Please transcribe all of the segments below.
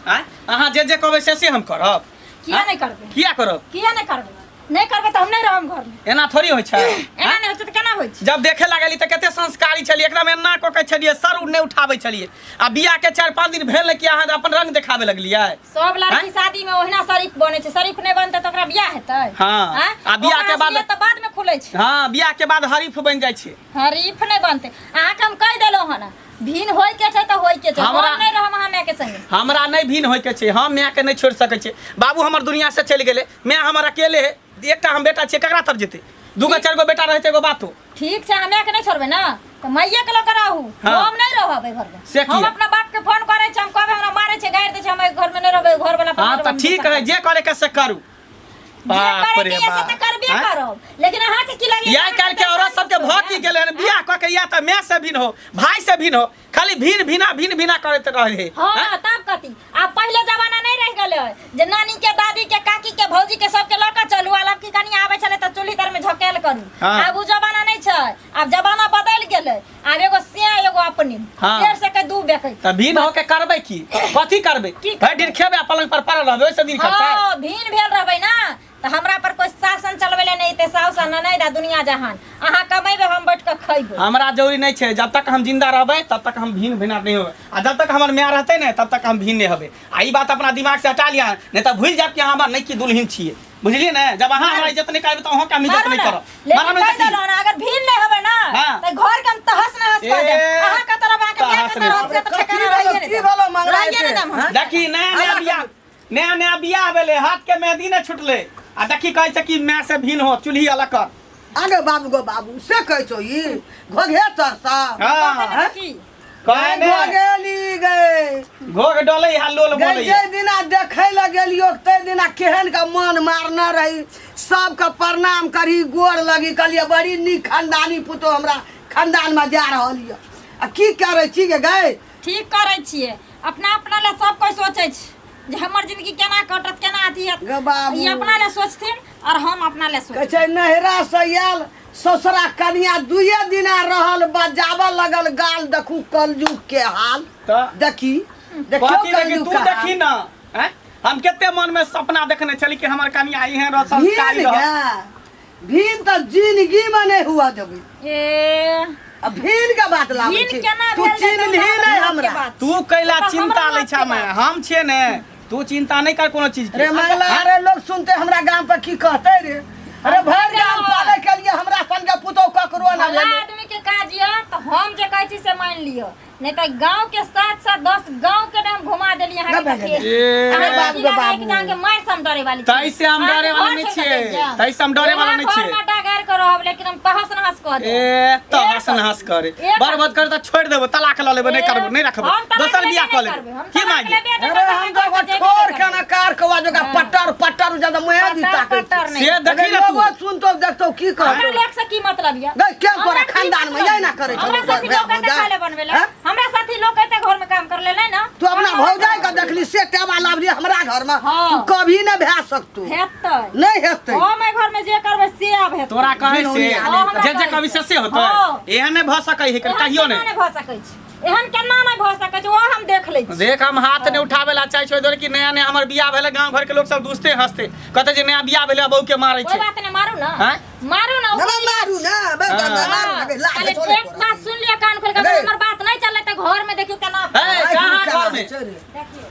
आँय अहाँ जे जे कहबै से से हम करब। किया नहि करबै? किया करब? किया नहि करबै? नहि करबै तऽ हम नहि रहब घरमे। एना थोड़ी होइ छै। एना नहि होइ छै तऽ केना होइ छै? जब देखे लागली तऽ कते संस्कारी छलियै, एकदम एना कऽ के छलियै, सर नहि उठाबै छलियै। आ बियाह के 4-5 दिन भेल कि अहाँ अपन रंग देखाबे लगलियै। सब लड़की शादी में ओहिना शरीफ बनै छै, शरीफ नहि बनतै तऽ ओकरा बियाह हेतै? हाँ। आँय? आ बियाह के ओकरा बाद असलियत तऽ बाद में खुलै छै। हाँ, बियाह के बाद हरीफ बनि जाइ छै। हरीफ नहि बनतै। अहाँके हम कहि देलहुँ हन, भिन होय के छै तऽ होय के छै। हमरा हम नहि रहब अहाँ माय के संगे। हमरा नहि भिन होय के छै, हम माय के नहि छोड़ि सकै छियै। बाबू हमर दुनिया से चलि गेलै, माय हमर अकेले है, एकटा हम बेटा छियै, ककरा तरफ जेतै? दूगो चारि गो बेटा रहै एगो बातो। ठीक छै, अहाँ माय के नहि छोड़बै ने तऽ माइये के लऽ के रहू। हाँ। हम नहि रहब एहि घर में। से हम किया? अपना बाप के फोन करै छी, हम कहबै हमरा मारै छै, गारि दै छै, हम एहि घर में नहि रहबै, घर वाला पर हाँ नहि तऽ रहब, ठीक है, जे करे के से करू। जे बाप करे रे के ये से बाप। तऽ करबे आँय? करब, लेकिन अहाँके की लगैया? यही काल्हि के औरत सबके भऽ की गेलै हन, बियाह कऽ के या तऽ माय से भिन्न हो, भाय से भिन्न हो, खाली भिन भिना भिन भिना करैत रहे है। हाँ, आँय? तब कथी? आब पहिले जमाना नहीं रह गेलै जे नानी के, दादी के, काकी के, भौजी के सबके लऽ के चलू, आ लड़की कनिया आबै छलै तऽ चूल्ही तर में झकेल करू। हाँ। आब उ जमाना नहीं छै, आब जमाना बदलि गेलै। आब एगो से एगो अपने। हाँ। शेर से के दू बेकै। तऽ भिन होके करबै की? कथी करबै? की भरि दिन खेबै आ पलंग पर पड़ल रहबै, ओहिसँ दिन कटतै? हाँ, भिन भेल रहबै ना तऽ हमरा पर कोई शासन चलबै ले नहि एतै, साउस आ ननैद आ दुनिया जहान। अहाँ कमेबै, हम बैठ कऽ खैबै। हमरा जरूरी नहि छै, जब तक हम जिंदा रहबै तब तक हम भिन भिना नहि होबै, आ जब तक हमर माय रहतै ने तब तक हम भिन नहि होबै। आ ई बात अपना दिमाग से हटा लिअ, नहि तऽ भूलि जायब कि अहाँ हमर नहि की दुल्हिन छियै, बुझलियै ने? जब अहाँ हमरा इज्जत नहि करबै तऽ अहूँके हम इज्जत मारू नहि ने। करब। लेकिन मारू नहि कहि तऽ की? देलहुँ ने, अगर भीड़ नहि होबै ना हाँ। तऽ घर के हम तहस नहस कऽ देब। ए, अहाँ के तरफ अहाँके माय के तहस नहि। तरफ से तऽ कथी ठेकाना भेलौ, रहिए नहि की देब। भेलौ मंगला रहिए नहि एते? देब हम। हाँ? देखी, नया नया बियाह, नया नया बियाह भेलै, हाथ के मेहदी नहि छुटलै, आ देखी कहै छै कि माय से भिन्न हो, चूल्ही अलग कर। आगे बाबू गो बाबू, से कहै छौ ई घोघे तरसा? हाँ। कहै की? कहै ने। घोघेली गई। घोघ डोलै हा, लोल गई। बोलै। जे दिना देखै लए गेलियो तै दिना केहन के मन मारने रही, सबके प्रणाम करी, गोर लगी, कहलियै बड़ी नीक खानदानी पुतोह हमरा खानदानमे जा रहल यऽ, आ की करै छी गे गई? ठीक करै छियै। अपना अपना लए सब कोइ सोचै छै जे हमर जिंदगी केना कटत, केना अथी हैत। गे बाबू। ई अपना लए सोचथिन और हम अपना लए कहै सोचबै। छै नैहरा से आयल ससुरा कनिया दुइये दिना रहल, बजाबऽ लगल गाल, देखू कलयुग के हाल। तऽ देखी देखियौ कथी देखी? कलयुग तू के हाल। देखी ना, आँय? हम कते मन में सपना देखने छली कि हमर कनिया एहन रह, संस्कारी भीन रह। गे, भीन तऽ जिंदगी में नहि हुआ देबै। ए आ भीन के बात लाबै भीन छी केना तू भेल जेतै? चिन्हली हमरा नहि बात हमरा के बात। तू कैला तऽ चिंता हमरा लै छा? बात के मैं बात। हम छियै ने, तू चिंता नहि कर कोनो चीज के। रे मंगला, अरे लोग सुनते हमरा गाम पर की कहते रे? अरे भरि गाम पाले के लिए हमरा संगे पुतोह ककरो ना भला भेलै। आदमी के काज यऽ तऽ हम जे कहै छी से मानि लिअ, नहि तऽ गांव के साथ साथ 10 गांव के नाम घुमा देली अहाँ के। ना तऽ भए फेर ए, अहाँ बाबू की गे लागै कि बाबू। अहाँके मारि से हम डरे वाली छी? तै से हम अहाँके डरे वाला घर नहि छोड़ि कऽ छियै। चलि जायब। तै से हम डरे वाला ओएह नहि छियै। घरमे डगर के रहब, लेकिन हम तहस नहस कऽ देब। ए तहस नहस करे, एक बर्बाद कर तऽ छोड़ि देबो, तलाक लऽ लेबै, नहि ए, करबो, नहि रखबो, हम तलाक दोसर लेबे बियाह नहि कऽ लेबै। करबै, हम की तलाक मांगी? लेबे नहि अरे करबै, हम हम तऽ जेबे ठोर नहि के ना कार के आवाज ओकरा पटर पटर जब मुँहे दी पटर ताकै पटर नहि। से देखी ने तू। लोगो सुनतो देखतो की हमरा कहतो। लोक से की मतलब यऽ? गै, केहन तोरा हमरा की खानदान में मतलब यही ना करै छौ हमरा लोक, साथी लोक एते भौजाइ? खाय ले बनबै ले, हैं? हमरा साथी लोक एते घर में काम कर ले नहीं ना। तू अपना भौजाइ के देखली से टेबा लाबली हमरा घर में? हाँ। तू कभी नहीं भए सकतू। हेतै। नहीं हेतै। हम एहि घर में जे करबै से आब हेतै। तोरा कहै से घिनौनी हाँ, हमरा जे जे कहै कभी छै। से से होतै। हाँ। एहन नहि भऽ सकै है, एहन कहियो केना नहि। नहि भऽ सकै छै? एहन केना नहि भऽ सकै छै, ओ हम देख लै छी। देख, हम हाथ नहि उठाबै ला चाहै छियै दुआरे कि नया नया हमर बियाह भेलै, गाँव घर के लोक सब दुसते हंसते, कहते जे नया बियाह भेलै बहू के मारै कोई छै। बात नहीं, मारू ना। हैं? मारू ना। ना, ना, मारू ना, बे, हाँ। ना, मारू ना, बे, लाज खाली छोड़े एक बात सुन लिअ कान खोल के, अरे। हमर बात नहीं चललै तऽ घर में देखियौ केना। ए, कहाँ घर में? देखियौ।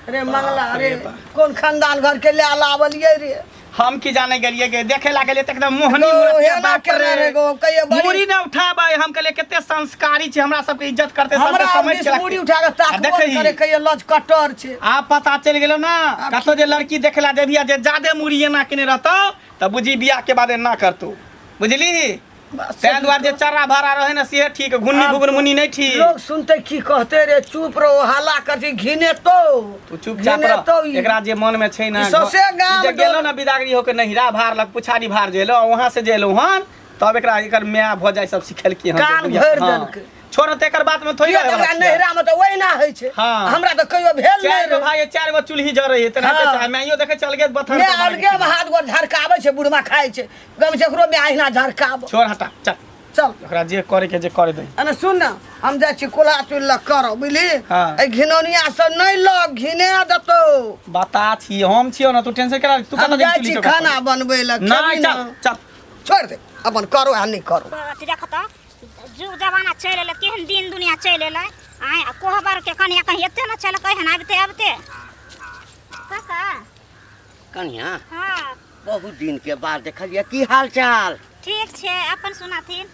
अरे मंगला, अरे रे बाप। कोन खानदान घर के ले लावलियै रे? हम की जाने गेलिए गे, देखे लागलिए तऽ एकदम मोहनी गो, मूरत एना बाप केना रे। रे गो, कहियो बड़ी- मूड़ी न उठाबै, हम कहलिए कते संस्कारी छै, हमरा सबके इज्जत करते, सबके हमरा समझ दिस के रखते। मूड़ी उठा के आ ताकबो देखही। करे, कहियो लज कटर छै। आब पता चलि गेलो ना, कतौ जे लड़की देखे ला जेबही आ जे जादे मूड़ी एना केने रहतौ तऽ बुझी बियाह के बाद एना करतौ, बुझली? ताहि दुआरे जे चर्रा भरा रहे ने से ठीक, घुन्नी आब घुघुन मुन्नी नहीं ठीक। लोग सुनते की कहते रे? चुप रहो, हल्ला कर छी, घिनेतो। तू चुपचाप घिनेतो रह। ई। एकरा जे मन में छै ना, ई सौंसे गाम ई जे गेलो ना बिदागरी होके नहिरा भार लग पुछारी भार जेलो, वहां से जेलो हन, तब एकरा एकर माय भऽ जाय सब सिखेलकी हन। कान दुनिया। भरि हाँ। देलकै। छोड़ तऽ एकर बात में थोड़ी किया रहै तऽ वाला ओकरा छियै। नैहरा में तऽ ओहिना होइ छै। हाँ। हमरा तऽ कहियो भेल नहि चारि गो रे। भाई, चारि गो चूल्ही जरै है, तेनाहिते हाँ। चाहे माइयो देखै चल गेल बथान मैं पर भागि अलगे गेल। हाथ गोर झरकाबै छै, बुढ़वा खाइ छै, गम छै, एकरो माय अहिना झरकाब। छोड़, हटा, चल। चल। ओकरा जे करे के जे करे दे। अने सुन ना, हम जाइ छी कोल्हा चुल्हि लग करब, बुझली? हाँ। एहि घिनौनिया से नहि लग, घिने देतौ। बता छी, हम छियौ ना, तू टेंशन करा तू हम कतऽ जाइ चुल्ही छी चौका खाना बनबै लए। नहीं, खेबही चल ना? चल। छोड़ि दे, अपन करो आ नहि करो। अथी देख तऽ जुग जमाना चलि एलै, केहन दिन दुनिया चलि एलै। आँय, आ कोहबर के कनिया कहीं एते ने चलकै हन आबिते आबिते। काका। कनिया। हाँ। बहुत दिन के बाद देखलियै, की हाल चाल? ठीक छै, अपन सुनाथिन।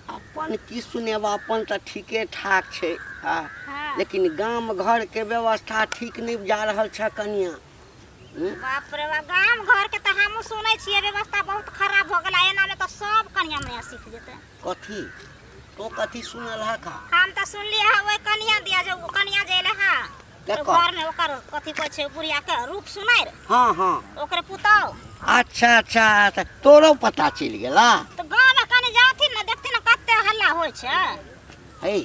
अपन की सुनेबा, अपन तऽ ठीके ठाक छै। हाँ। हाँ। लेकिन गाम घर के व्यवस्था ठीक नहि जा रहल छै कनिया। बाप रे बाप, गाम घर के तऽ हमहूँ सुनै छियै व्यवस्था बहुत खराब भऽ गेलै। एना मे तऽ सब कनिया मनिया सीख जेतै। कथी तो कथी सुनल है का? हम तऽ सुनलियै हँ ओहि कनिया दिया जे ओ कनिया जे एलै हँ केकर? घर में, ओकर कथी कहै छै, बुढ़िया के रूप सुनैर। हाँ हाँ। ओकरे पुतहु। अच्छा अच्छा, तऽ तोरो पता चलि गेला? तऽ गाँव में कनि जाथिन ने, देखथिन ने कते हल्ला होइ छै। हे,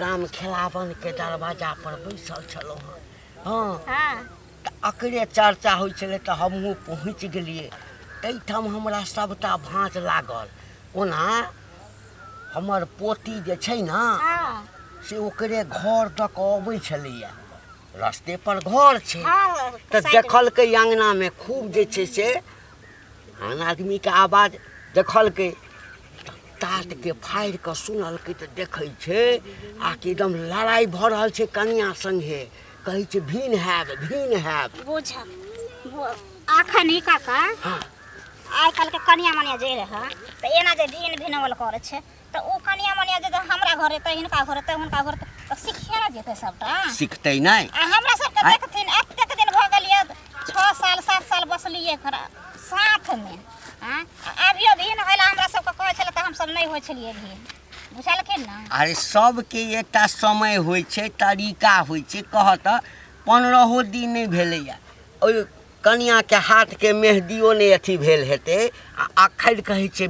राम खेलावन के दरवाजा पर बैसल छलहुँ हँ। हँ। हाँ। तऽ अकरे चर्चा होइ छलै तऽ हमहूँ पहुँच गेलियै ताहिठाम, हमरा सभटा भाँज लागल। ओना हमर पोती जे छै ने, हाँ। से ओकरे घर दऽ कऽ अबै छलैए, रस्ते पर घर छै। हाँ। तऽ साइड में। देखलकै अङ्गनामे खूब जे छै से आन आदमीके आवाज देखलकै, टाटके फाड़ि कऽ सुनलकै तऽ देखै छै आकि एकदम लड़ाइ भऽ रहल छै कनिया सङ्गे, कहै छै भिन हैब, भिन हैब। बुझल आखन ही काका। हाँ। आइ काल्हिके कनिया मनिया जे रहै तऽ एना जे भिन भिनवल करै छै तऽ ओ कनिया मनिया जे हमरा घर एतै, हिनका घर एतै, हुनका घर एतै तऽ सिखिए ने जेतै सबटा। सिखतै नहि। आ हमरा सबके आइ- देखथिन, एतेक दिन भऽ गेलियै, 6 साल 7 साल बसलियै खरा साथमे। आँय, आ अभियो भिन होइ लए हमरा सबके कहै छलै तऽ हमसब नहि होइ छलियै भिन, बुझलखिन ने? अरे, सबके एकटा समय होइ छै, तरीका होइ छै। कहऽ तऽ 15हो दिन नहि भेलैए, ओहि कनिआँके हाथके मेहदियो नहि अथी भेल हेतै आ अखन कहै छै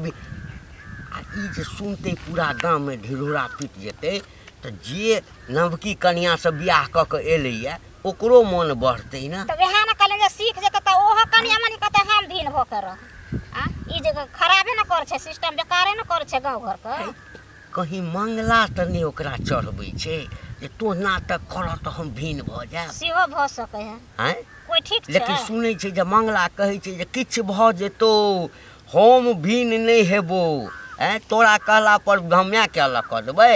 आ ई जे सुनतै पूरा गाममे ढिढोरा पीट जेतै। तऽ जे नवकी कनिआँसँ बियाह कऽ कऽ एलैए ओकरो मोन बढ़तै ने। तऽ वएह ने कहलियै जे सीख जेतै तऽ ओहो कनिया मनी कहतै हम भिन भऽ के रह। आ ई जे खराबे ने करै छै, सिस्टम बेकारे ने करै छै गाँव घरके। कहीं मंगला तऽ नहि ओकरा चढ़बै छै जे तोँ नाटक करऽ तऽ हम भिन भऽ जायब? सेहो भऽ सकै है। आँय? कोइ ठीक छै। लेकिन सुनै छै जे मंगला कहै छै जे किछु भऽ जेतौ, हम भिन नहि हेबो। आँय, तोरा कहला पर हम मायके अलग कऽ देबै?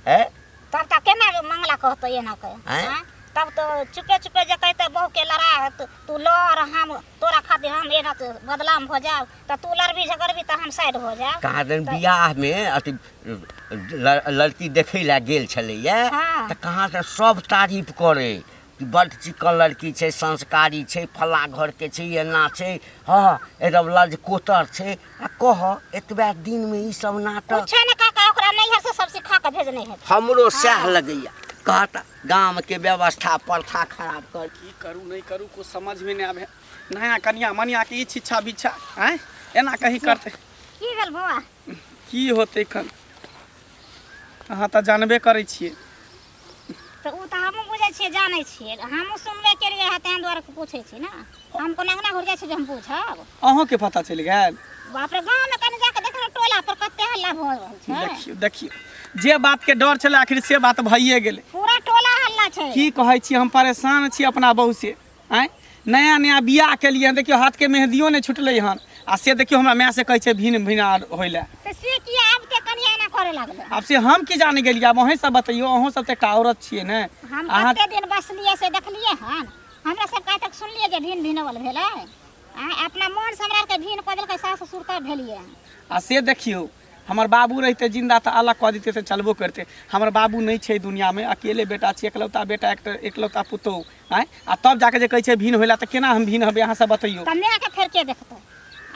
आँय? तब तऽ केना मंगला कहतै एना के? आँय? आँय? तब तऽ चुपे चुपे जे कहतै बहूके लड़ा, तू लड़, हम तोरा खातिर हम एना बदलाम भऽ जायब, तऽ तू लड़बी झगड़बी तऽ हम साइड हो जायब। कहाँ दिन बियाहमे अथी लड़की देखै लए गेल छलैया। हाँ। तऽ कहाँ से सब तारीफ करै कि बड्ड चिकन लड़की छै, संस्कारी छै, फल्लाँ घरके छै, एना छै, हँ, एकदम लजकोतर छै। आ कह, एतबा दिनमे ई सब नाटक? कुछो ने काका, ओकरा नैहर से सब सिखा के भेजने हेतै। हमरो सएह लगैया। कहत गामके व्यवस्था प्रथा खराब कर। की करू, नहि करू, कुछ समझमे नहि आबै। नया कनिया मनिया के ई छिच्छा बिच्छा, आँय, एना कहीं करतै? की भेल बौआ? की होतै एखन, अहाँ तऽ जानबे करै छियै। तऽ ओ तऽ हमहूँ बुझै छियै, जानै छियै, हमहूँ सुनबे केलियै हँ, ताहि दुआरे पूछै छी ने। हम कोना अंगना घुर जाइ छी जे हम बुझब? अहूँके पता चलि गेल? बाप रे, गाँवमे कनि जाके देखियौ ने, टोला पर कते हल्ला भऽ रहल छै। देखियौ देखियौ, जे बातके डर छलै आखिर से बात भइए गेलै। पूरा टोला हल्ला छै। की कहै छी, हम परेशान छी अपना बहू से। आँय, नया नया बियाह केलियै हन, देखियौ हाथके मेहदियो नहि छुटलै हन आ से देखियौ हमरा माय से कहै छै भिन भिना होइ लए। तऽ से किया आबिते कनिया एना करे लागलै? आब से हम की जाने गेलियै, आब अहीं सब बतैयौ, अहूँ सब तऽ एकटा औरत छियै ने। हम अहाँ कते दिन बसलियै से देखलियै हन? हमरा सबके आइ तक सुनलियै जे भिन भिनवल भेलै? आँय, अपना मोनसँ हमरा आरके भिन कऽ देलकै सास ससुर, तब भेलियै हन। आ से देखियौ, हमर बाबू रहितै जिन्दा तऽ अलग कऽ दितै तऽ चलबो करितै। हमर बाबू नहि छै दुनिआँमे, अकेले बेटा छी, एकलौता बेटा, एकलौता पुतोहु। आँय, आ तब जाके जे कहै छै भिन होइला, तऽ केना हम भिन हेबै, अहाँ सब बतैयौ। तऽ मायके फेर के देखतै?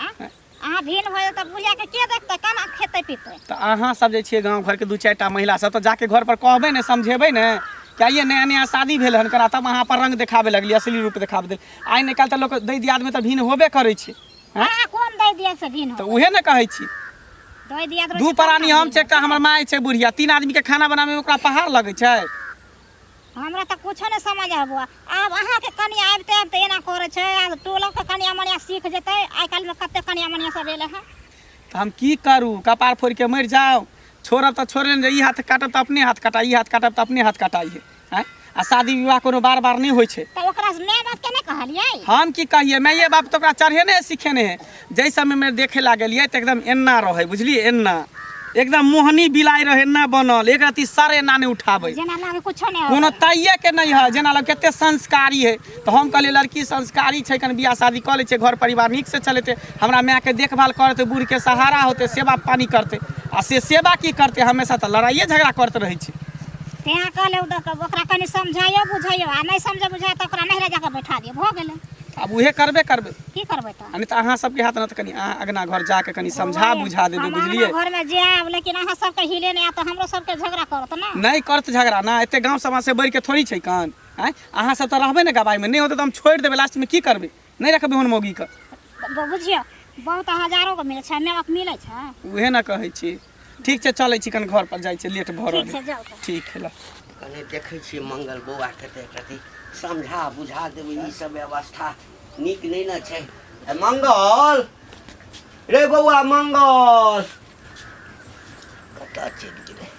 आँय, अहाँ भिन भऽ जेतै, बुढ़ियाके के देखतै, केना खेतै पीतै? तऽ अहाँ सब जे छियै गाँव घरके दू चारिटा महिला सब, तऽ जाके घर पर कहबै ने, समझेबै ने कि आइये नया नया शादी भेल हन करा, तब अहाँ अपन रंग देखाबे लगलियै, असली रूप देखाबे देल। आइ नहि काल्हि तऽ लोक दै दियादमे तऽ भिन होबे करै छै। आँय? अहाँ कोन दै दिया से भिन तऽ होबै? उहे ने कहै छी। दै दिया दू प्राणी हम छै, एकटा हमर माय छै बुढ़िया, तीन आदमीके खाना बनाबैमे ओकरा पहाड़ लगै छै। हमरा तऽ कुछो नहि समझ आबो। आब अहाँके कनिया आबिते आबिते एना करै छै, आब टोलोके कनिया मनिया सीख जेतै। आइ काल्हिमे कते कनिया मनिया सब एलै हँ। तऽ हम की करू कपार फोड़िके मरि जाउ छोड़ब तऽ छोड़े ने ई हाथ काटब तऽ अपने हाथ कटाइ ई हाथ काटब तऽ अपने हाथ कटाइ है आँय आ शादी विवाह कोनो बार बार नहि होइ छै तऽ ओकरा माय बाप के नहि कहलियै हम की कहिए माइए बाप तऽ ओकरा चढ़ेने सिखेने है जाहि समयमे देखे लागलियै तऽ एकदम एना रहै बुझलियै एना एकदम मोहनी बिलाइ रहै एना बनल एक रत्ती सर एना नहि उठाबै जेना लागे कुछो नहि कोनो तैये के नहि है जेना लग कते संस्कारी है तऽ हम कहलियै लड़की संस्कारी छै कनि बियाह शादी कऽ लै छै घर परिवार नीकसँ चलेतै हमरा मायके देखभाल करतै बूढ़के सहारा होतै सेवा पानी करतै आ से सेवा की करतै हमेशा तऽ लड़ाइए झगड़ा करैत रहै छै तेँ कहले ओकरा कनि समझाइयो बुझाइयो आ नहि समझे बुझाइ तऽ ओकरा नहिरा जाकऽ बैठा दियौ भऽ गेलै आब उहे करबे करबै की करबै तऽ आ नहि तऽ अहाँ सबके हाथ ने तऽ कनि अहाँ अगना घर जाके कनि समझा बुझा देबै हम बुझलियै अहाँ घरमे जायब लेकिन अहाँ सबके हिले नहि आयत तऽ हमरो सबके झगड़ा करत ने नहि करत झगड़ा ना एते गाँव समाज से बढ़िके थोड़ी छै कान आँय अहाँ सब तऽ रहबै ने गवाहीमे नहि होतै तऽ हम छोड़ि देबै लास्टमे की करबै नहि रखबै ओहन मौगीके बुझियौ बहुत हजारो के मिलै छै माय बाप मिलै छै उहे ने कहै छी ठीक छै चलै छी कनि घर पर जाइ छी लेट भऽ ठीक रहल छै है जाउ तऽ ठीक है ल कने देखै छियै मंगल बौआके तऽ एकरती समझा बुझा देबै ई सब व्यवस्था नीक नहि ने छै ए मंगल रे बौआ मंगल कतऽ चलि गेलै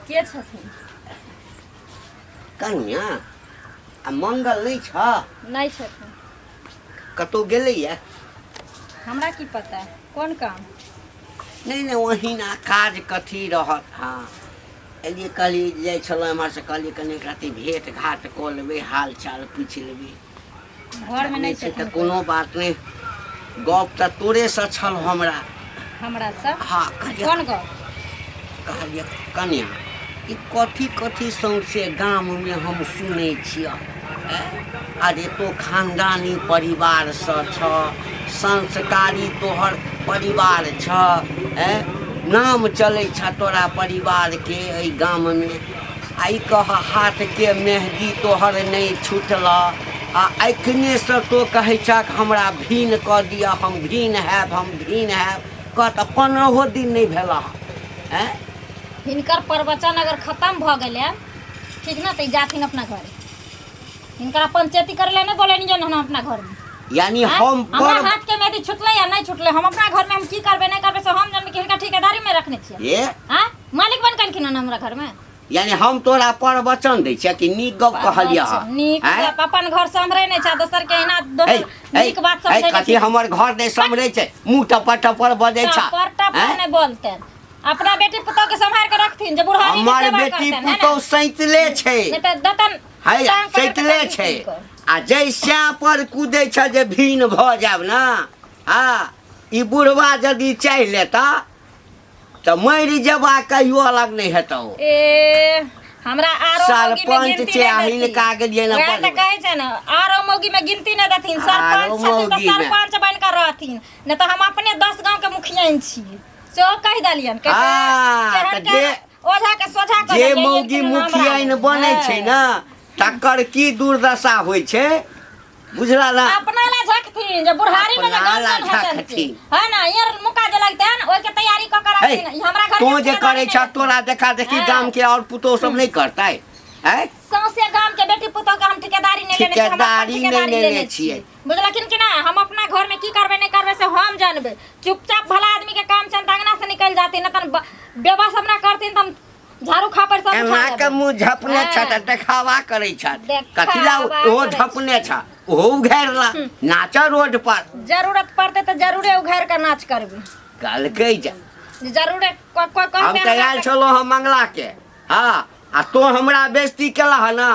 के छथिन कनिया आ मंगल नहि छ नहि छथिन कतहु गेलैया हमरा की पता कोन काम नहि नहि ओहिना काज कथी रहत हँ एलियै कहलियै जाइ छलहुँ एम्हरसँ कहलियै कनि एक रत्ती भेँट घाट कऽ लेबै हाल चाल पूछि लेबै घरमे नहि छै तऽ छथिन कोनो बात नहि गप तऽ तोरेसँ छल हमरा हमरा से हँ कहलियै कोन गप कहलियै कनिया ई कथी कथी सौंसे गाममे हम सुनै छियह अरे तो खानदानी परिवारसँ छह संस्कारी तोहर परिवार छह नाम चलै छह तोरा परिवारके एहि गाममे आ ई कह हाथके मेहदी तोहर नहि छुटलह आ एखनेसँ तो कहै छह हमरा भीन कऽ दिअ हम भीन हैब हम भीन हैब कह तऽ पन्द्रहो दिन नहि भेलह आँय हिनकर प्रवचन अगर खत्म भऽ गेलै ठीक ना तऽ ई जाथिन अपना घर हिनकरा पंचायती करे ला नहीं बोले जो हम अपना घर में यानी आँय? हम हमरा पर हाथ के मेहदी छुटलै या नहीं छुटलै हम अपना घर में हम की करबै नहीं करबै से हम जानबै कि हिनका ठेकेदारी में रखने छियै ए आँय मालिक बन कलखिन हन हमरा घर में यानी हम तोरा पर वचन दै छियै कि नीक गप कहलियै हँ नीक आँय? गप अपन घर सम्हरै नहि छै दोसर के एना ऐ, दोसर ऐ, नीक बात ऐ, समझै कथी हमर घर नहि सम्हरै छै मुँह टपर टपर बजै छ टपर टपर आँय? नहीं बोलते अपना बेटी पुतोह के संभाल के रखथिन जे बुढ़ारी में हमर सेवा बेटी करतन, है ना? पुतोह सैतले छै नहीं तऽ दतन है टांग पकड़ के सैतले टांग छै खींच कऽ। आ जै सैं पर कूदै छ जे भीन भऽ जायब ने हँ ई बुढ़वा यदि चाहि लेता तऽ मरि जेबा कहियो अलग नहि हेतौ ए हमरा आरो मौगी में सरपंच गिनती छै आ नहि देथिन। हिनका गेलियै ने वएह तऽ बजबै। कहै छै ने आरो मौगी में गिनती नहि देथिन आरो सरपंच छथिन तऽ मौगी मे। सरपंच बनि कऽ रहथिन नहि तऽ हम अपने 10 गाँव के मुखियाइन छियै सेहो कहि देलियनि कहै छै, हाँ, केहन तऽ केहन ओझा के सोझा कऽ जे देलियै, मौगी एक दिन हमरा मुखियाइन बनै छै ने तकर की दुर्दशा होइ छै बुझला ना अपना ला झकथिन जे बुढ़ारी में जे अपना ला गमगम हेतन से। झकथिन। है ना यार मुका जे लगतै ने ओहिके तैयारी कऽ के है रखथिन ई हमरा घर तों जे करै छह तोरा देखा देखी हाँ। गाम के और पुतोह सब नहि करतै है सौंसे गाम के बेटी पुतोह के हम ठेकेदारी नहि लेने छियै, हम अपन ठेकेदारी नहि ठेकेदारी लेने लेने छियै। बुझलखिन कि ना हम अपना घर में की करबै नहि करबै से हम जानबै चुपचाप भला आदमी के काम छनि तऽ अंगना से निकलि जाथिन नहि तहन बेबस हमरा करथिन तऽ हम झाड़ू खापड़ सब उठा एना के लेबै। मुँह झपने छ तऽ हाँ। देखावा करै छ देखावा कथी ला ओहो करै झपने छ ओहो उघारि ला नाच रोड पर जरूरत पड़तै तऽ जरूरे उघारि कऽ नाच करबै कहलकै जे जरूरे कोइ कोइ हम कहतै तऽ आयल छलहुँ हम मंगला के हँ आ तों हमरा बेइज्जती केलह हँ ने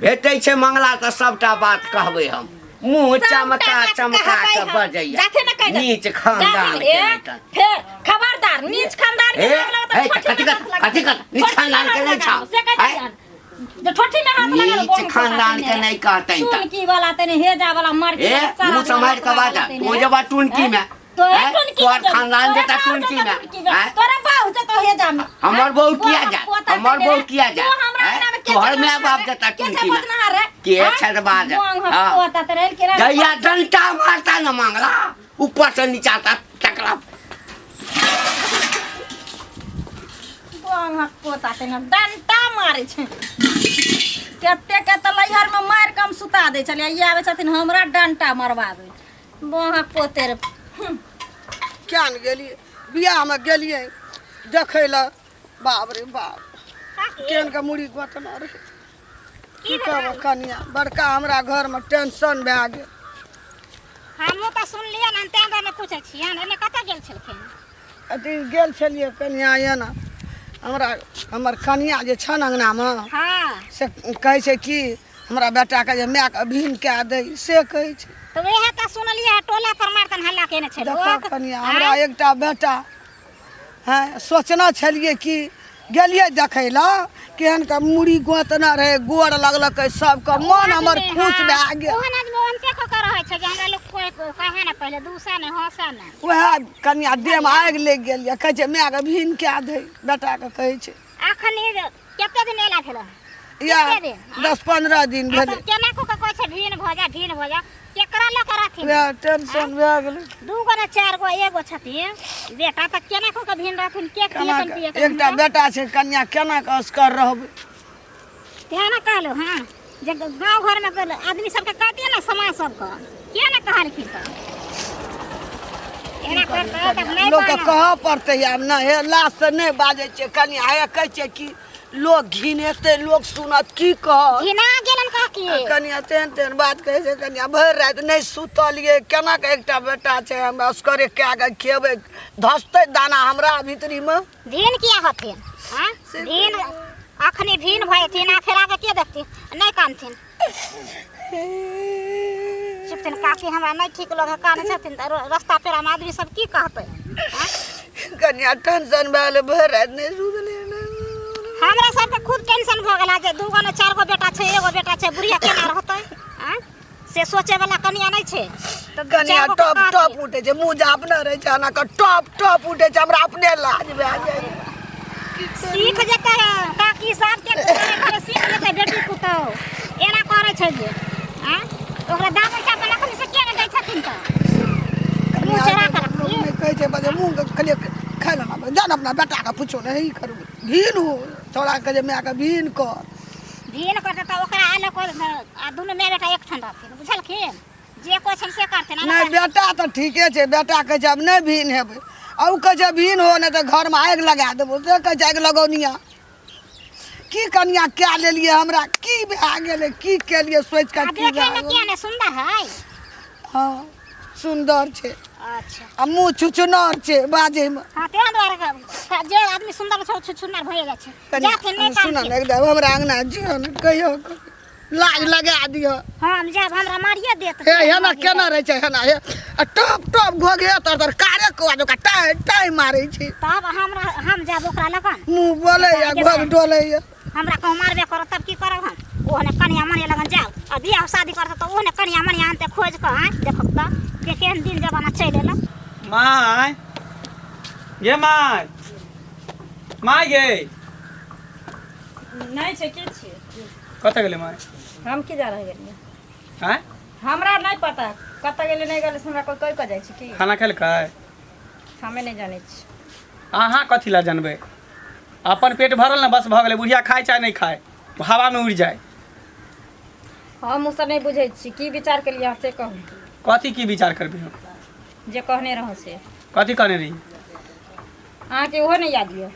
भेटै छै मंगला तऽ सबटा बात कहबै हम मुँह चमका चमका के बजैया जाथे ना कहि नीच खानदान के ए, नहि तऽ। फेर खबरदार नीच खानदान के ए, नाम लेबै तऽ ए, ठोठी कथी में कथ- हाथ लगा कथी कथ- नीच ठोठी में खानदान के हाथ नहि लगा छौ। से कहि आँय? दिहन। जे ठोठी में हाथ लगा नीच खानदान के नहि कहतै तऽ। टुनकी वाला तने हेजा वाला मर के ए मुँह सम्हारि कऽ बाज तू जेबा टुनकी में तोरे आँय? टुनकी तोहर में जेबो, खानदान तोरे जेता बाप टुनकी जेता में टुनकी में, आँय? तोरा बाप जेतो हेजा में हमर बहू किया बोआ जात पोता हमर तने बहू रे। किया जात तू हमरा आँय? अंगना में के तोहर छे माय बाप बजनहार रे? जेता के छे टुनकी में बजनहार रे? के आँय? छे बाज बोंग हाँ। पोता तने रे, केना जहिया डंटा मारता न मांगला ऊपर से नीचा तक टकरा बोंग पोता तने डंटा मारै छै कते के तऽ लैहर में मारि कऽ हम सुता दै छलियै ई आबै छथिन हमरा डंटा मरबाबै बोंग पोते रे किया ने गेलियै बियाहमे गेलियै देखै लए बाप रे बाप केहन के मुड़ी गोतना रहै की कहब कनिया बड़का हमरा घरमे टेंशन भए गेल हमहूँ तऽ सुनलियै ने तेँ दुआरे पूछै छियनि एने कतऽ गेल छलखिन अथी गेल छलियै कनिया एना हमरा हमर कनिया जे छनि अङ्गनामे हँ से कहै छै कि हमरा बेटाके जे मायके अभिन कए दै से कहै छै तऽ वएह तऽ सुनलियै टोला पर मारतन हल्ला केने छै देखो लोक कनिया हमरा एकटा बेटा हँ सोचने छलियै कि गेलियै देखै लए केहन के मुड़ी गोतना रहै गोर लगलकै सबके मन हमर खुश भए गेल ओहन आदमी ओहनते कऽ के रहै छै जे हमरा लोक कोइ कहे ने पहिले दूसै ने हँसै ने वएह कनिया देहमे आगि लागि गेल यऽ कहै छै मायके भीन कए दै बेटाके कहै छै अखन ई कते दिन एला भेल या कते दिन? 10-15 दिन आ भेलै तब केना कऽ के कहै छै भीन भऽ जा भीन भऽ जा केकरा लऽ के रहथिन वएह टेंशन भए गेलै दू गो ने चारि गो एगो छथिन बेटा तऽ केना कऽ के भीन रहथिन के केना खिएतन के पिएतन एकटा बेटा छै कनिया केना के असगर रहबै तेँ ने कहलहुँ हँ जे गाँव घरमे तऽ आदमी सबके कहतियै ने समाज सबके किया ने कहलखिन तऽ एना करतै तब नहि लोकके बनत। कहऽ पड़तै आब ने हे लाज से नहि बाजै छियै कनिया हे कहै छियै कि लोक घिनेतै लोक सुनत की कहत घिना गेलन काकी कनिया तेहन तेहन बात कहै छै कनिया भरि राति नहि सुतलियै केना के एकटा बेटा छै हम असगरे कए कऽ खेबै धसतै दाना हमरा भीतरीमे भिन किया होथिन आँय? से भिन अखनी भिन भऽ जेथिन आ फेर आगे के देखथिन नहि कानथिन चुपथिन काकी हमरा नहि ठीक लगे कानै छथिन तऽ रस्ता पेरामे आदमी सब की कहतै आँय? कनिया टेंशन भए गेलै भरि राति नहि सुतलियै हमरा सबके खुद टेंशन भऽ गेल जे दू गो ने चारि गो बेटा छै एगो बेटा छै बुढ़िया केना रहतै आँय? से सोचे वाला कनिया नहि छै तऽ दू कनिया चारि गो के टप कहथिन। टप उठै छै मुँह झापने रहै छै एना कऽ टप टप उठै छै हमरा अपने लाज भए जाइ सीख जेतै काकी सबके घरे घरे सीख जेतै बेटी पुतोह एना करै छै जे आँय ओकरा दामन चापल अखन से किया नहि दै छथिन तऽ मुँह चढ़ा कऽ रखी नहि कहै छै बजे मुँह कहलियै खाय लए लाबै जा ने अपना बेटाके पूछो नहि ई करू भीन हो छौड़ाके जे मायके भीन कर भीन करतै तऽ ओकरा अलग कर आ दुनू माय बेटा एकठाम रहथिन बुझलखिन जे कहै छनि से करथिन आ नहि बेटा तऽ ठीके छै बेटा कहै छै आब नहि भीन हेबै आ ओ कहै छै भीन हो नहि तऽ घरमे आगि लगा देबो से कहै छै आगि लगौनिया की कनिया कए लेलियै हमरा की भए गेलै की केलियै सोचि कऽ आ की भए देखैमे गेलै किया नहि सुन्दर है हँ सुन्दर छै अच्छा आ मुँह छुछुनर छै बाजैमे हाँ तें दुआरे जे आदमी सुन्दर छै छुछुनर भए जाइ छै कनिया जाथिन नहि सुनऽ कानथिन ने एकदम हमरा अङ्गना जियो ने कहियो लाज लगा दिअ हम जायब हमरा मारिए देत हे हेना केना रहै छै हेना हे आ टप टप घोघे तर तर कारे कौआ जकाँ टाइ टाइ मारै छै तब हमरा हम जायब ओकरा लगन मुँह बोलैया घोघ डोलैया हमरा कहूँ मारबे करत तब की करब हम ओहने कनिया मनिया लगन जाउ आ बियाह शादी करत तऽ ओहने कनिया मनिया आनते खोज कऽ आँय देखब तऽ के केहन दिन जमाना चलि एलै माय गे माय माय गे नहि छै के छियै कतऽ गेलै माय हम की जा रहल गेलियै आँय हमरा नहि पता कतऽ गेलै नहि गेलै से हमरा कोइ कहि कऽ जाइ छै की खाना खेलकै हमे नहि जानै छी अहाँ कथी लए जानबै अपन पेट भरल ने बस भऽ गेलै बुढ़िया खाय चाहे नहि खाय हवामे उड़ि जाय हम ओसभ नहि बुझै छी की विचार केलियै अहाँ से कहू कथी की विचार करबै हम जे कहने रहौं से कथी कहने रही अहाँके ओहो नहि याद यऽ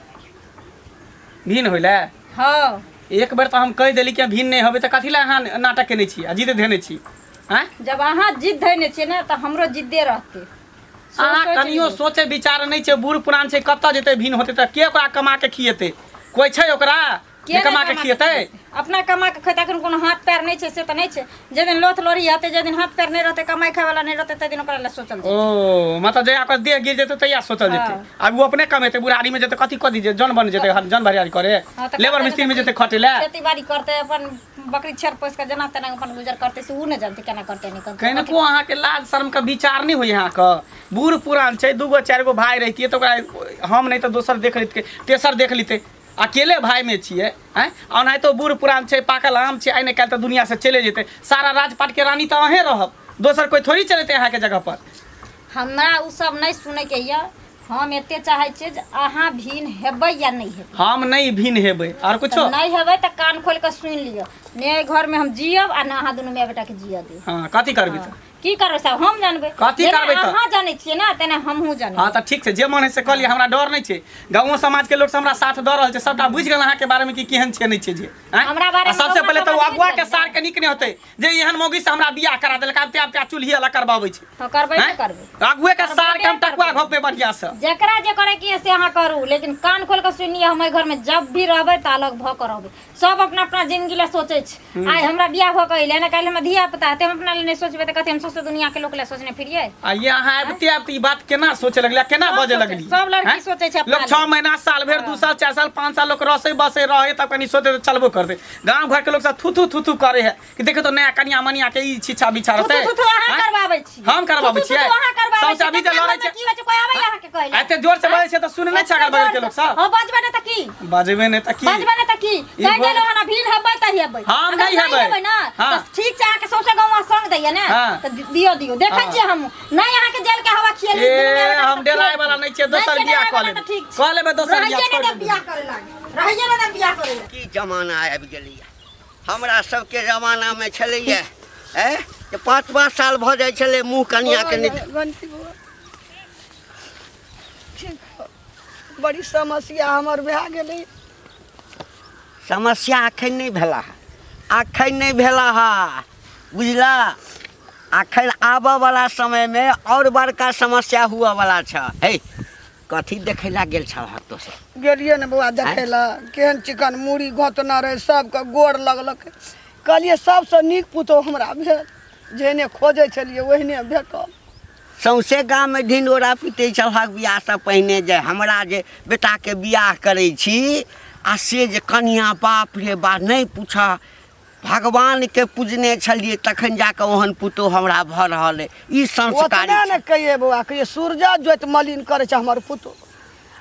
भिन होइले हँ एक बेर तऽ हम कहि देली कि भिन नहि होबै तऽ कथी लए अहाँ नाटक केने छी आ जिद धेने छी आँय जब अहाँ जिद धयने छियै ने तऽ हमरो जिद्दे रहतै अहाँ सोचि कनियो लियौ। सोचे विचार नहि छै बूढ़ पुरान छै कतऽ जेतै भिन होतै तऽ के ओकरा कमा के खिएतै कोइ छै ओकरा के जे नहि कमा के खिएतै अपना कमा के खेतै एखन कोनो हाथ पैर नहि छै से तऽ नहि छै जाहि दिन लोथ लोढ़ी हेतै जाहि दिन हाथ पैर नहि रहतै कमाइ खाइ वाला नहि रहतै ताहि दिन ओकरा लए सोचल जेतै ओ मतलब जहिया ओकर देह गिर जेतै तहिया सोचल जेतै हँ। आब ओ अपने कमेतै बुढ़ारी मे जेतै कथी कथी जे जन बन जेतै जन भरियारी करे हँ, तऽ लेबर करतै मिस्त्री मे तऽ जेतै खटे लए खेती बाड़ी करतै अपन बकरी छेड़ पोसि कऽ जेना तेना अपन गुजर करतै से ओ नहि जानतै केना करतै नहि करतै कनिको अहाँके लाज शर्मके विचार नहि होइए अहाँके बूढ़ पुरान छै दूगो चारि गो भाय रहितियै तऽ ओकरा हम नहि तऽ दोसर देख लैतियै तेसर देख लेतै अकेले भायमे छियै आँय ओनाहितो बूढ़ पुरान छै पाकल आम छै आइ ने काल्हि तऽ दुनिआँसँ चले जेतै सारा राजपाटके रानी तऽ अहेँ रहब दोसर कोइ थोड़ी चलेतै अहाँके जगहपर हमरा ओ सब नहि सुनैके यऽ हम एते चाहै छियै जे अहाँ भिन हेबै या नहि हेबै। हम नहि भिन हेबै आर कुछो तऽ नहि हेबै तऽ कान खोलि कऽ सुनि लिअ ने एहि घरमे हम जियब आ ने अहाँ दुनू माय बेटाके जियऽ देब। हँ कथी करबी तऽ? की करबै सब हम जानबै। कथी जेना करबै तऽ? अहाँ जानै छियै ने तेना हमहूँ जानै। हँ तऽ ठीक छै, जे मन है से कऽ लिअ, हमरा डर नहि छै। गाँवो समाजके लोक सब हमरा साथ दऽ रहल छै, सबटा बुझि गेल अहाँके बारेमे कि केहन छै नहि छै जे आँय? हमरा बारेमे आ सबसे गौआँ पहिले तऽ ओ समाज अगुआ बुझि के गेल। सार के नीक नहि होतै जे एहन मौगी से हमरा बियाह करा देलक, आब ते आब चूल्ही अलग करबाबै छै। तऽ करबै आँय? ने करबै। अगुए के सार के हम करबे टकुआ करबै। घोपबै बढ़िया से। जकरा जे करे के से अहाँ करू, लेकिन कान खोल के सुनिए, हम एहि घर में जब भी रहबै तऽ अलग भऽ के रहबै। सब अपना अपना जिंदगी लए सोचै छै। आइ हमरा बियाह भऽ के अइलै ने, काल्हि हमरा धिया पुता हेतै, हम अपना लए नहि सोचबै तऽ कथी हम सौंसे दुनिया के लोक लए सोचने फिरियै? आ ये अहाँ आबिते आबिते ई बात केना सोचे लगलियै, केना सब बजे सोचै- लगलियै? सब लड़की आँय? सोचै छै अपना लोक 6 लए। महीना साल भरि 2 साल 4 साल 5 साल लोक रसै बसै रहै तब कनि सोचै तऽ चलबो करतै। गाँव घरके लोक सब थू थू थू थू करे है कि देखो तो नया कनिया मनिया के ई छिछा बिछा थू रहतै। थू थू अहाँ आँय? करबाबै छी। हम करबाबै थू थू छियै? थू अहाँ करबाबै सौंसे छी। अभी जे तखन लड़ै घरमे छै। की होइ छै, कोइ आबैए अहाँके कहै लए? एते जोर से बजै छै तऽ सुनै नहि छै अगल बगल के लोक सब। हँ बजबै नहि तऽ की? बजबै नहि तऽ की? बजबै नहि तऽ की? ई कहि बोल- देलहुँ हन भीड़ हेबै तऽ हेबै। हम अगर नहि हेबै। हेबै ने हाँ। तऽ ठीक छै, अहाँके सौंसे गौआँ संग दैए ने हाँ। तऽ दियौ दियौ, देखै हाँ। छियै हम नहि अहाँके जेल के हवा खियेली। ए हम डराय वाला नहि छियै, दोसर बियाह कऽ लेबै, ठीक छै। कऽ लेबै दोसर बियाह, रहैए नहि छोड़ि देब देबै। बियाह करै लागी, रहैए नहि देब बियाह करै लागी। की जमाना आबि गेलैए। हमरा सबके जमानामे छलैए ए जे 5-5 साल भऽ जाइ छलै मुँह कनियाके नहि। घंटी बौआ ठीक हौ। बड़ी समस्या हमर भए गेलै। समस्या अखन नहि भेला हँ, अखन नहि भेला हँ, बुझला? अखन आबऽवला समयमे आओर बड़का समस्या हुअवला छ। हे कथी देखै लए गेल छलहक तो सब? गेलियै ने बौआ देखै लए, केहन चिकन मूड़ी गोंतने रहै, सबके गोर लगलकै। कहलियै सबसँ नीक पुतोहु हमरा भेल, जेहने खोजै छलियै ओहने भेटल। सौंसे गाममे ढिंढोरा पीटै छलहक बियाहसँ पहिने जे हमरा जे बेटाके बियाह करै छी आ से जे कनिया बाप रे बा नहि पूछऽ, भगवानके पूजने छलियै तखन जाकऽ ओहन पुतोहु हमरा भऽ रहल अइ। ई संस्कारी ओतबे ने कहियै बौआ, कहियै सूरजा जोति मलिन करै छै हमर पुतोहु।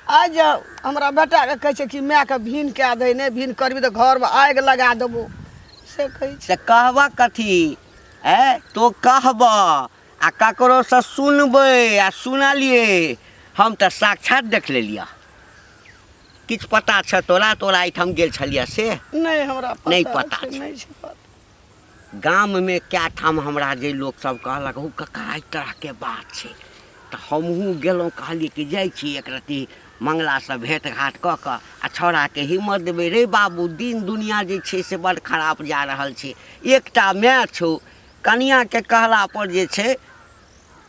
आइ जे हमरा बेटाके कहै छै कि मायके भीन कए दही, नहि भीन करबी तऽ घरमे आगि लगा देबौ, से कहै छै। से कहबऽ कथी ए तो कहबऽ आ ककरोसँ सुनबै आ सुनलियै हम तऽ साक्षात देख लेलियऽ। किछु पता छ तोरा? तोरा एहिठाम गेल छलियै से नहि हमरा पता नहि पता छै, छै। नहि छै पता। गाममे कए ठाम हमरा जे लोकसभ कहलक हौ कका एहि तरहके बात छै, तऽ हमहूँ गेलहुँ, कहलियै कि जाइ छी एक रत्ती मंगलासँ भेँट घाँट कऽ कऽ आ छौड़ाके हिम्मत देबै। रे बाबू दिन दुनिया जे छै से बड्ड खराब जा रहल छै। एकटा माय छौ, कनियाँके कहलापर जे छै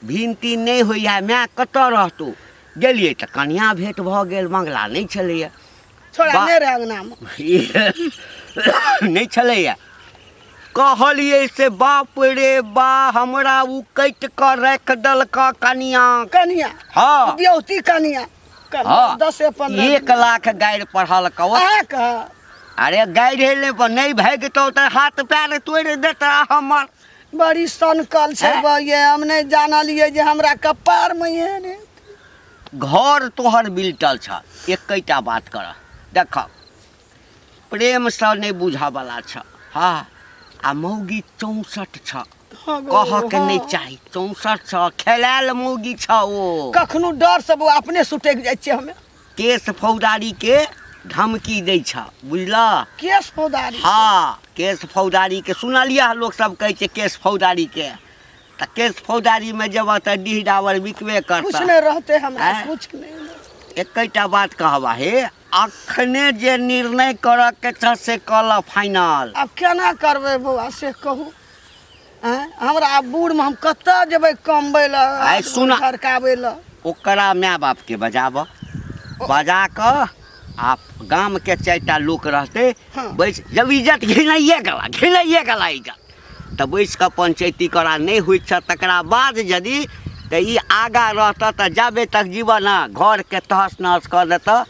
भिन तीन नहि होइए, माय कतऽ रहतौ? गेलियै तऽ कनियाँ भेँट भऽ गेल, मंगला नहि छलैए। छोड़ा नहि रहै अङ्गनामे, नहि छलैए। कहलियै से बाप रे बा हमरा ओ काटि कऽ राखि देलक कनियाँ। कनियाँ? हँ बियौती कनियाँ। हँ 10-15 1 लाख गारि पढ़लक ओ। अहाँके? अरे गारि नहि पर नहि भागितौ तऽ हाथ पैर तोड़ि देता हमर। बड़ी सनकल छै हैं? बौआ, हम नहि जानलियै जे हमरा कपारमे एहन हेतै। घर तोहर बिलटल छ, एकैटा बात कर देख, प्रेमसँ नहि बुझऽवला छ। हँ आ मौगी 64 छ। हँ गौ, कहऽके नहि हँ। चाही, 64 छ, खेलायल मौगी छ ओ। कखनो डर से बौआ अपने सुटकि जाइ छियै हमे। केस फौदारी के धमकी दै छ, बुझलह? केस फौदारी? हँ केस फौदारी के सुनलियै लोक सब कहै छै केस फौदारी के, तऽ केस फौदारीमे जेबह तऽ डीह डाबर बिकबे कुछ करतह। नहि रहतै हमरा। आँय? कुछ नहि। एकैटा बात कहबा हे, अखने जे निर्णय करऽ के छ से कऽ लऽ फाइनल। आब केना करबै बौआ से कहू? आँय, हमरा आब बूढ़मे हम कतऽ जेबै कमबै लए, आइ सुन। खड़काबै लए? ओकरा माय बापके बजाबऽ, बजा कऽ आ गामके 4टा लोक रहतै। हँ। बैस जब इज्जत घिनाइए गेला, घिनाइए गेला इज्जत, तऽ बैस कऽ पंचैती करा। नहि होइत छ तकरा बाद यदि तऽ ई आगाँ रहतऽ तऽ जाबे तक जीवन ने घरके तहस नहस कऽ देतऽ।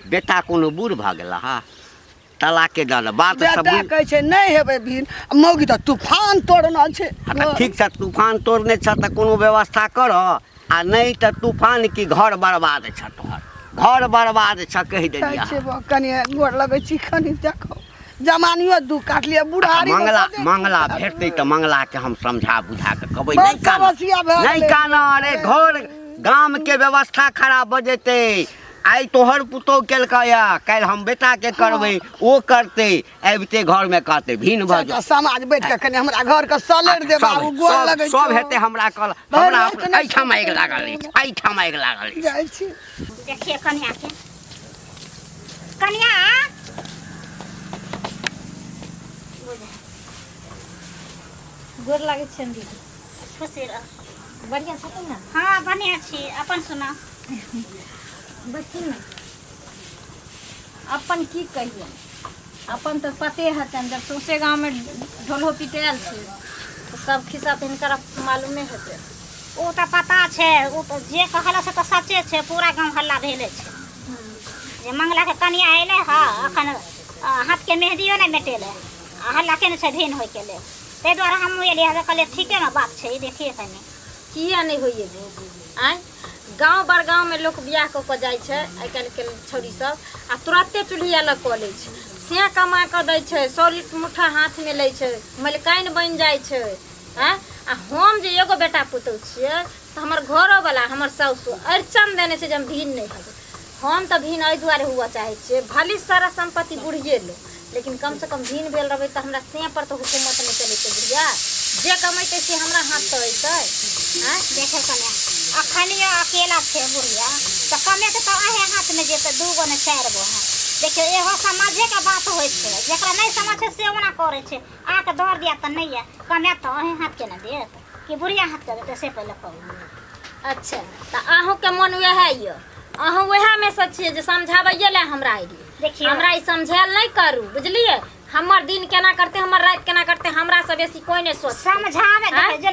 बेटा कोनो बूढ़ भऽ गेला हँ, तलाके दऽ दे बात सब। बेटा कहै छै नहि हेबै भीन, मौगी तऽ तूफान तोड़ना छै। हँ तऽ ठीक छ, तूफान तोड़ने छ तऽ कोनो व्यवस्था कर, आ नहि तऽ तूफान की घर बर्बाद छ, तोहर घर बर्बाद छ, कहि कहै देलियै। छै बौ, कनि गोर लगै छी, कनि देखो जमानियो दुख काटलियै बुढ़ारी। मंगला मंगला भेटतै तऽ मंगलाके हम समझा बुझा कऽ कहबै बहुत नहि कान समस्या भए नहि गेलै। कान, अरे घर गाम के व्यवस्था खराब भऽ जेतै। आइ तोहर पुतोह केलकै या काल्हि हम बेटा के करबै, ओ करतै, आबिते घर में कहतै भिन्न भऽ जाओ। समाज बैठ के कने हमरा घर के सलेर दे बाबू, गोर लगै सब हेतै। हमरा कल हमरा एहिठाम आगि लागल अछि, एहिठाम आगि लागल अछि। जाइ छी। देखिए कन्या के, कन्या गोर लागै छियनि दीदी। खुशी रह। बढ़िआँ छथिन ने? हाँ बढ़िआँ छी, अपन सुना। बैठथिन ने। अपन की कहियै, अपन तऽ पते हेतनि, जब सौंसे गाँवमे ढोलहो पिटायल छै तऽ सब खिस्सा तऽ हिनकर मालूमे हेतै। ओ तऽ पता छै, ओ तऽ जे कहल से तऽ सचे छै। पूरा गाँव हल्ला भेले छै जे मंगलाके कनिया अयलै हँ, अखन हाथके मेहदियो नहि मेटेलै आ हल्ला केने छै भिन्न होइके लेल। ताहि दुआरे हमहूँ एलियै हँ, कहलियै ठीके ने बात छै, ई देखियै कनि। किया नहि होइए आँय? गाँव बड़ गाँवमे लोक बियाह कऽ कऽ जाइ छै आइ काल्हिके छौड़ी सब, आ तुरन्ते चूल्ही अलग कऽ लै छै, से कमा कऽ दै छै, 100 लीटर मुठ्ठा हाथमे लै छै, मलिकाइन बनि जाइ छै। आँय, आ हम जे एगो बेटा पुतहु छियै तऽ हमर घरोवला हमर साउसो अड़चन देने छै जे हम भिन्न नहि हेबै। हम तऽ भिन्न एहि दुआरे हुअ चाहै छियै, भले सारा सम्पत्ति बुढ़िए लो, लेकिन कमसँ कम भिन्न भेल रहबै तऽ हमरा से पर तऽ हुकूमत नहि चलेतै। बुढ़िया जे कमेतै से हमरा हाथसँ अयतै। आँय देखै कन्या, अखन अकेला छै बुढ़िया तऽ कमेतै तऽ अहें हाथमे जेतै, 2 गो ने 4 गो है। देखियौ, एहो समाजेके बात होइ छै, जकरा नहि समझ छै से ओना करै छै। अहाँके दर दिया तऽ नहि यऽ, कमायत तऽ अहें हाथके ने देत कि बुढ़िया हाथके देतै, से पहिले कहू। अच्छा, तऽ अहूँके मन वएह यऽ, अहूँ वएहमे सँ छियै जे समझाबैए लए हमरा अयलियै? देखियौ, हमरा ई समझायल नहि करू, बुझलियै? हमर दिन केना करतै, हमर राति केना करतै, हमरा से बेसी कोइ नहि सोचतै। समझाबै देखियौ, जे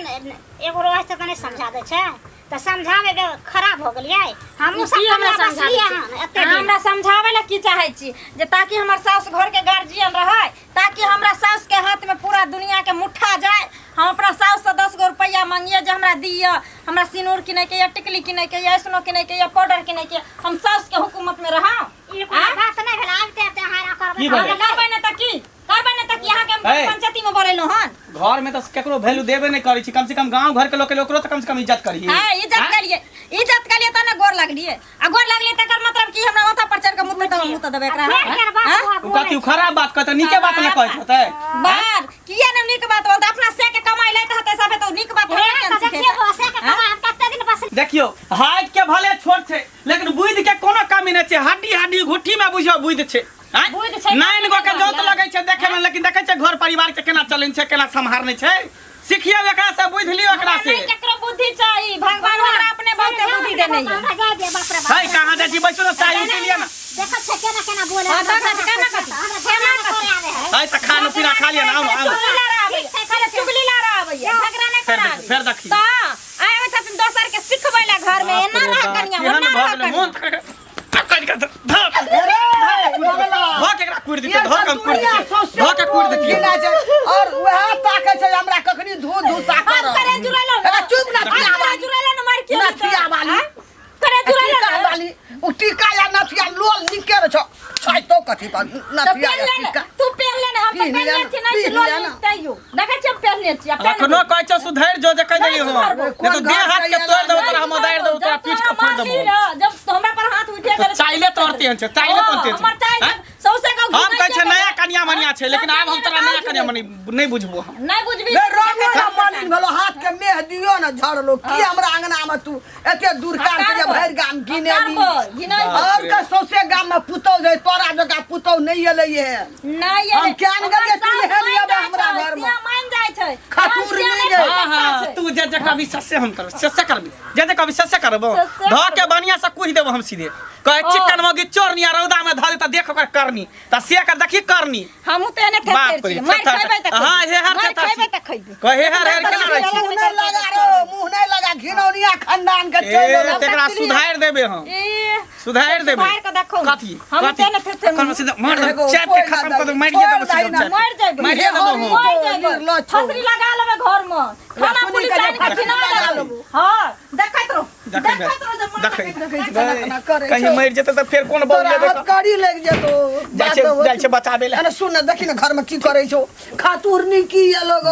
एगो रहै छै तऽ नहि समझा दै छै, तऽ समझाबै खराब हो गेलियै हमहूँ सब। की हमरा कनिया समझाबै बसलियै छी? हन एते अहाँ दिन। हमरा समझाबै लए की चाहै छी? जे ताकि हमर साउस घरके गार्जियन रहै, ताकि हमरा साउसके हाथमे पूरा दुनियाके मुठ्ठा जाय, हम अपना साउससँ 10 गो रुपैआ मांगिए जे हमरा दिअ, हमरा सिनूर किनैके यऽ, टिकली किनैके यऽ, ऐसनो किनैके यऽ, पाउडर किनैके यऽ, हम साउसके हुकूमतमे रहौं? ई कोनो बात नहि भेल, आबिते आबिते अहाँ एना करबै। की भेलै? हम करबै नहि तऽ की करबै? नहि तऽ की अहाँके हम ए। पंचायतीमे बोलेलहुँ हन? घर में तो केकरो वैल्यू देबे नहीं करै छी, कम से कम गांव घर के लोग के ओकरो तो कम से कम इज्जत करी। हाँ, इज्जत करिए, इज्जत करिए तब ने गोर लगलिए, आ गोर लगलिए तकर मतलब कि हमरा माथा पर चढ़ के मुँह दबे, मुँह दबे एकरा? फेर केहन बात हाँ? हुआ उ बोलै कथी उ खराब बात कहते? नीके बात ने कहैत होतै। बार किया ने नीक बात बोलते? अपना से के कमाई लैत हते सबे तो नीक बात हे, हमरा केन तऽ सिखेतै? देखियौ, से के कमा हम कते दिन बस। देखियौ, हाइट के भले छोट छै लेकिन बुद्धि के कोनो कमी नहि छै, हड्डी हड्डी घुट्ठी में बुझियौ बुद्धि छै। आँय? बुद्धि छै, नाइन गो के कमी जोत नहि। लगै छै देखे में, लेकिन देखै छै घर परिवार के केना चलन छै, केना सम्हारने छै। सिखियौ एकरा से, बुद्धि लियौ एकरा से। नहि केकरो बुद्धि चाही, भगवान हमरा अपने बहुते बुद्धि देने यऽ। हमरा जाय दे, बाप रे बाप। है, कहाँ जाइ छी? बैसू ने, चाय पी लिअ ने। देखै छै केना केना बोले। हाँ, देखै छै, केना कथी? हमरा झगड़ा नहि करे आबै है। है तऽ खाना पीना खा लिअ ने, आउ ने, आउ ने। चुगली लड़ा आबैए, खाली चुगली लड़ा आबैए, झगड़ा नहि फेर करा देखी, फेर देखी। तऽ आइ आबै छथिन दोसर के सिखबै लए घर में, बाप एना रे रह बाप, कनिया, केहन ओना भऽ रह गेलै कनिया। मोन पकड़ि कऽ धऽ धऽ के एकरा कुरि दितियै, धऽ के हम कुरि दितियै, धऽ के कुरि दितियै। और वएह ताकै छै हमरा कखनी धू धू सा हम कर। करे जुड़ैलो अरे चुप ना, हम करे जुड़ैलो न, मार के नथिया वाली। करे जुड़ैलो टीका न। वाली उ टीका या नथिया लोल निके रह छौ छै तो कथी पर तऽ नथिया पेन या ले ने, टीका तू पेन ले ने, हम तऽ पीन पेन ले ले ने, छी, नहि छी पीन लोल ले ने। तैयो देखै छी हम पेन छी आ पेन अखनो कहै छौ सुधरि जो, जे कहि नहि देली हो, सुधरबो। नहि तऽ देह हाथ के तोड़ि देबो तोरा हम, उदारि देबो तोरा, जब पीठ के तोरा फोड़ि देबो। मारली रह, जब हमरा पर हाथ उठे तऽ गेल चाइले तोड़ते हन छै, चाइले तोड़ते हन छै। हमर चाइल आँय? सौंसे गाँव हम घुमै कहै छै छै नया कनिया मनिया छै, लेकिन आब हम तोरा नया कनिया मनी नहि बुझबो हम। नहि बुझबी। रे रंगो ना मलिन भेलो, हाथ के मेहदियो न झड़लो, की हमरा अंगना में तू एते दूर कार के जे भरि गाम गिने ली? और के सौंसे गाम में पुतौ जे तोरा जकाँ पुतौ नहि एलै हे। नहि हम केहन गेलियै, तू हेलियै हमरा घर में। मान जाइ छै खतूर नहि गई। हाँ हाँ, तू जे जे कहबी ससे हम करब, ससे करबी, जे जे कहबी ससे करबो। ससे धऽ के बढ़िया से कुहि देबो हम सीधे, कहे चिकन मौगी चोरनी आ रौदा में धऽ दे तऽ देख ओकर करनी, तऽ से कर देखी करनी। हमहूँ तऽ एने बाप थेथर रे, छियै, मारि थेथर खैबै तऽ हाँ, हे हर मारि थेथर खैबै छी। तऽ खैबै। कहे हेर हेर केना रहै छी? मुँह नहि लगा रो, मुँह नहि लगा, घिनौनिया खानदान के ए चलि एलौ। तेकरा सुधारि देबे हम। ए, सुधारि देबे। सुधारि कऽ देखो। कथी? हम कथी? तऽ ने थेथर। कखनो सीधा मार देबो, एगो चाटि के कोइ खत्म ना कऽ देबो, दही, मारिए देबो छोड़ दही सीधा ना। चाटि के। मरि जेबै। मारिए देबो हम। मरि जेबै। निर्लज्ज छौ। फसरी लगा लेबै घर में, थाना सुनी पुलिस के जे आनि के फसरी खिना लगा देबै। लेबो। हाँ, देखैत रहो, देखै देखैत रहो जे देखै देखै छी केना केना करै कहीं छौ। मरि जेतै तऽ फेर कोन बौल तोरा लेबै? हथकड़ी लागि जेतौ। जाइ छै, जाइ छै बचाबै लए। अरे सुन ने, देखी ने घर में की करै छौ, खातुरनी की ये लोग।